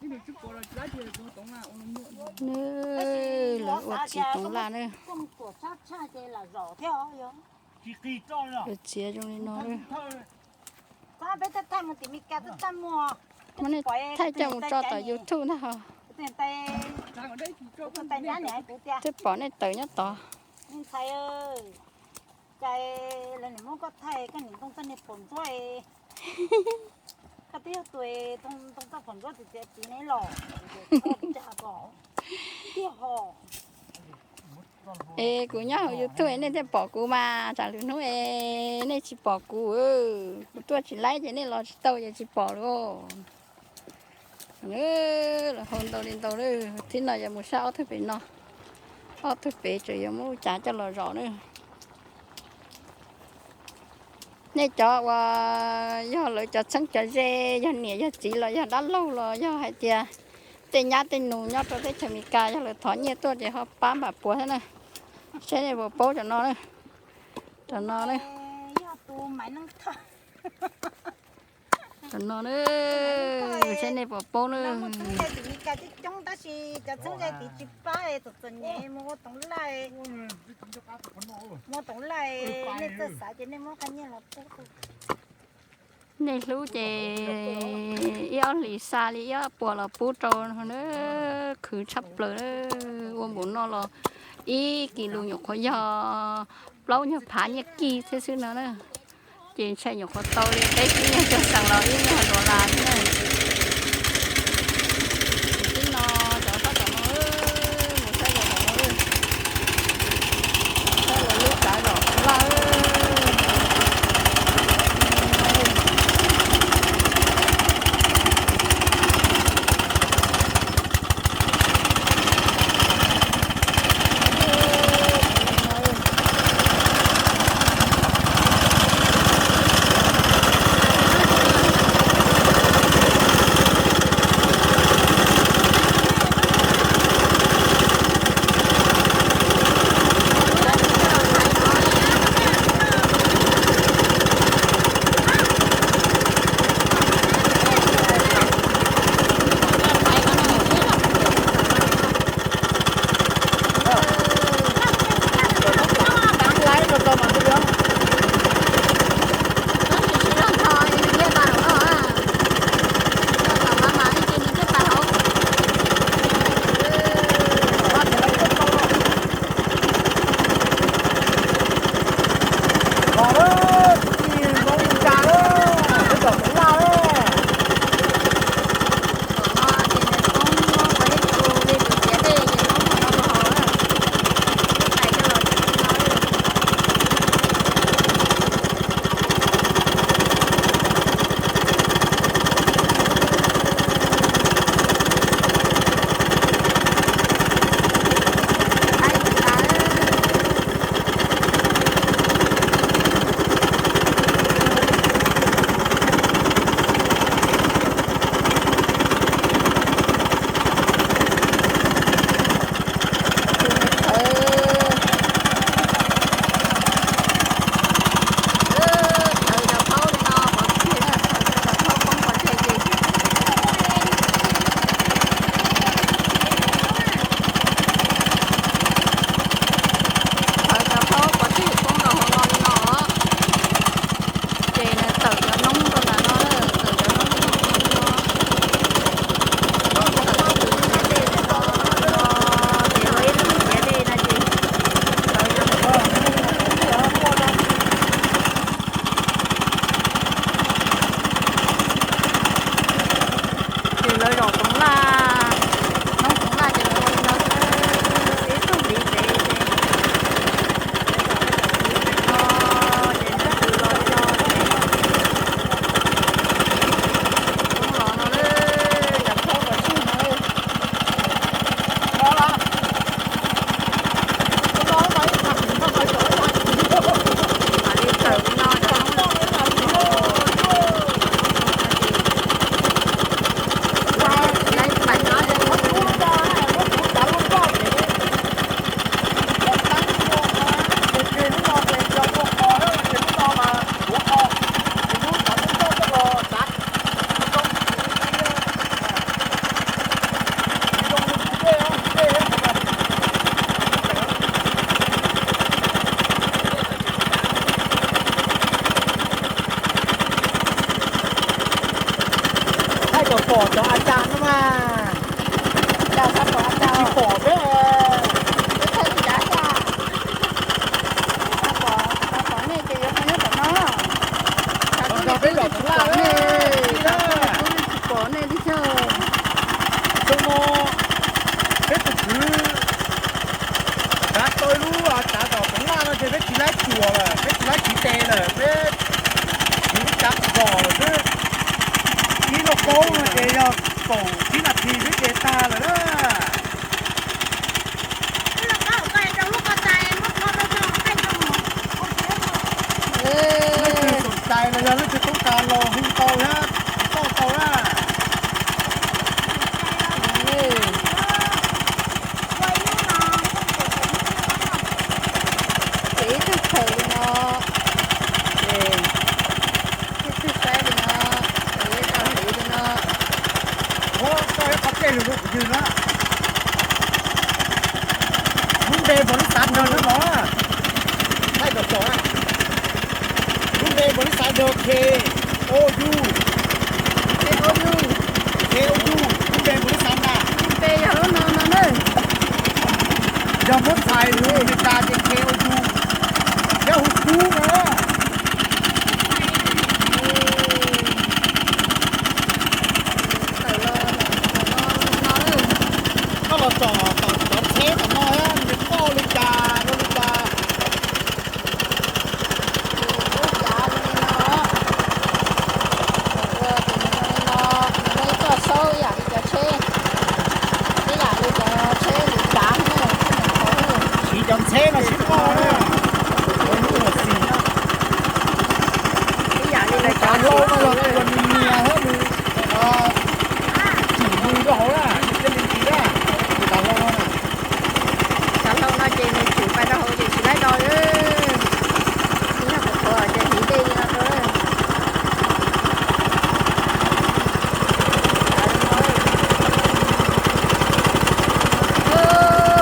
Nws lawv ua txiv toov laj na. Lawv txiav zoo li no na. Muab nej thaij coj mus tso tom YouTube ntag ho. Twb pom nej tawm nyob tod. Koj twb yog tus ntoo txoj pom ntsuab txiv txiv ne los. Tiag ho. Es kuv nyob hauv YouTube nej thiaj pom kuv mas, tsam lwm hnub es nej tsis pom kuv, kuv tuaj tsis laib ces nej los tsis tau ces tsis pom lawm. Los hau ntau li ntau lawm, thib no yuav mus sab ob tug pem no, ob tug pem tseem yuav muab lub cav coj los zom na. Nej cov uas yog lawv cov txheeb cov ze, yog niam yog txiv los yog dab laug los yog hais tias tej nyab tej nus nyob rau teb chaws Amelikas yog lawv thov nyiaj tuaj ces ho pab npam puas thiab na. Saib nej puas paub cov no na. Cov no na. Cov no na, saib nej puas paub na. Nej hlub ces ib ob hlis xa li ib ob puas los pub rau na. Khwv tshaj plaws, ua npaum no los ib kis lus nyuam qhuav yog plaub nyuag phav nyiaj kij thiab xwb no na. Ces ntshai nyuam qhuav tau li peb xib nyuag cuag xees los ib nyuag dollar xwb na. Tib no cov sab tom no, mus saib cov tom no, saib lawv lub cav zom laj. Ces nws tawm cov noob rau ntawm no, tawm cov noob rau ntawm no. Ces ua ib lub ntiav dej no ces, ces lawv zom toov laj, noob toov laj ces lawv ua li no xwb, ib tug hliv pem ces, no ces ntxhw los cov ces, cov phob kom sij no. Pom cov a cas no mas. Cas xav pom a cas? Tsis pom peb. Peb thaij li cas xwb. Xav pom, xav pom nej ces yuav pom nyob tom no. Xav pom nej, tsis pom nej li thiab. Xyoo no peb tus kwv kav tau lub tsav tom Pov Laj no ces peb tsis laib tsuas lawm, peb tsis laib tsiv tes lawm, peb tsiv lub tsav qos lawm xwb. Ib lauj kaub no ces yog kaum tsib nas this xwb ces tag lawm na. Leej twg xom xais los yog leej twg toob kas los hu tau thiab, tau tau na. Ces ib tug khaws li no, ces ib tug saib li no, ces ib tug hliv li no. Ua tau ib qhov cej lug rau kuv yws na. Lub npe npaum li xav nrog nyob los, thaij kom txaus na. Lub npe npaum li xav nrog K O U. K O U. K O U, lub npe npaum li xav na. Npe yog lub no no na. Yog muab txhais lus Meskas ces K O U, thiab hu Kub no. Koj los tsom tom cov tsheb tom no thiab, nws qoj li cas rau li cas. Lub cav zoo li no, ua ces nws zoo li no, nws muaj ib txoj saub ib yam li cov tsheb, ib yam li cov tsheb lwm cav na, tsheb mus qhov. Siv cov tsheb no sib qoj na, ua lub ua xis. Ib yam li lawv cov hlau no los ua nws nyias thiab nws tsim nws rau hauv na, nws thiaj li ntis na, cov hlau no na. Cov hlau no ces nws tsim pais rau hauv ces tsis laib do. Yog kuv qhuav ces hiv dej li no rau.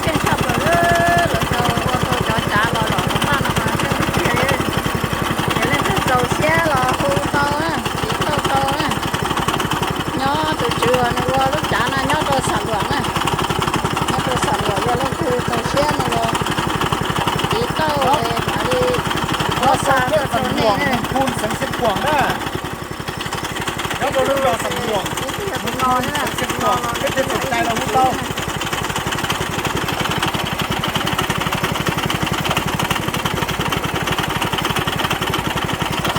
Keej tshaj plaws, lawv tau ua tau cov tsav los zom los paj no mas keej tiag. Yog leej twg txaus siab los hu tau, tiv tauj tau. Nyob tus tswv uas nws ua lub tsav no nyob rau Xam Luam na. Nyob rau Xam Luam, yog leej twg txaus siab no los tiv tauj mam li ua xa rau nej na. Nyob rau lub zos Xam Luam, xeev Xiav Khuam, peb tug txaus cai los hu tau.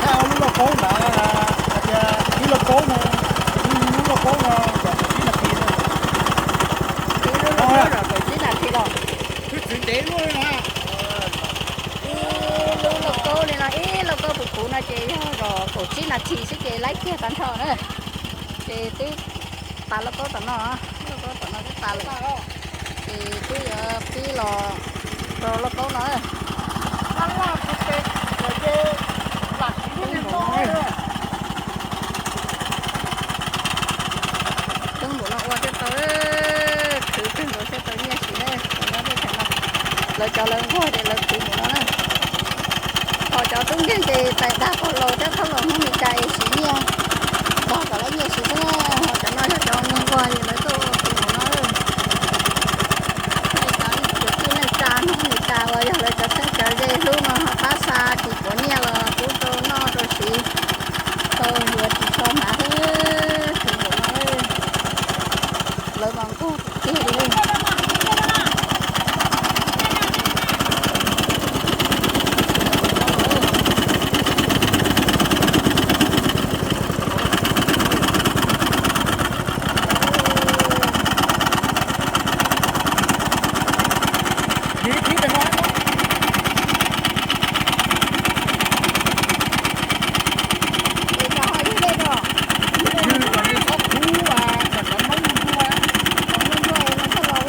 Thaij lub lauj kaub ntawd, hais tias ib lauj kaub no, ib lub lauj kaub no yog kaum tsib nas this na. Ib lub lauj kaub yog kaum tsib nas this los. Twb txwv ntev luaj li na. Ib lub lauj kaub li no, ib lauj kaub puv puv no ces yog zos kaum tsib nas this xwb ces laib kiag tag nrho na. Ces twb tas lauj kaub tom no, lauj kaub tom no twb tas lawm. Ces twb yuav pib los rau lauj kaub no. Tub npaum no ua thiaj tau, khwv kawg nkaus thiaj tau nyiaj siv na. Lawv cov lawv nquag ces lawv khwv npaum no na. Ho cov tub nkeeg ces pais dag pog laus thiab thaub laus Hmoob Meskas es siv nyiaj, dag kom lawv nyiaj siv xwb na. Ho cov no yog cov nquag nquag ces lawv tuaj ua khwv npaum no. Nej cov kwv tij neej tsa Hmoob Meskas uas yog lawv cov txheeb cov ze hlub no ho pab xa tis puav nyiaj los pub rau noj rau siv, tau yuav ris tsho hnav thiab khwv npaum no. Lawv mas nquag tiag li. Ywg kom nws txhob khuv, kom cov noob nquag, cov noob nquag no txhob los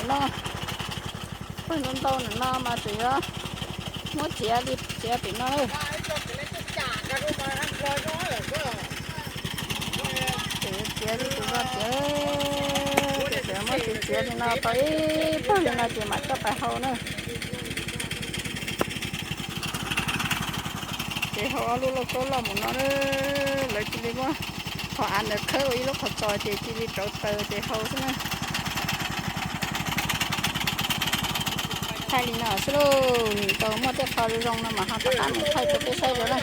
No, pawg ntau ntau no mas tseem yuav muab txiav li txiav pem no na. Txiav li tus no txiav, txiav muab txiav txiav li no tau ib pawg li no ces mam coj pais hau na. Ces hau ob lub lauj kaub loj mus no, lawv cia li muab qhov av ntawd khawb ua ib lub qhov txos ces cia li rauv taws ces hau xwb na. Thaij li no xwb lauj, nws tau muaj tej qho zoo no mas ho rov qab mus thaij rau peb saib dua na.